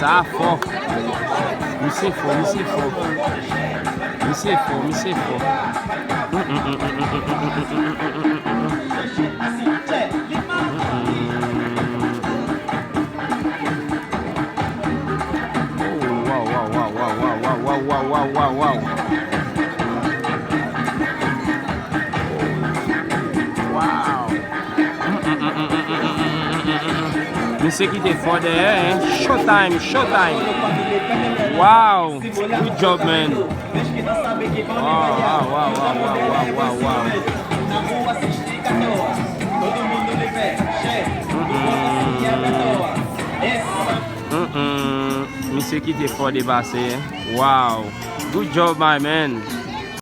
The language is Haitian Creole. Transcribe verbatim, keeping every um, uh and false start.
Sa fò. Misye fò, misye fò. Misye fò, misye fò. Oh, wow, wow, wow. Wow. Misye kite fò dèyè, hein. Showtime, showtime. Wow. Good job, man. Wow, wow, wow. Mm-mm. Mm-mm. Misye kite fò depase, hein. Wow. Good job, my man.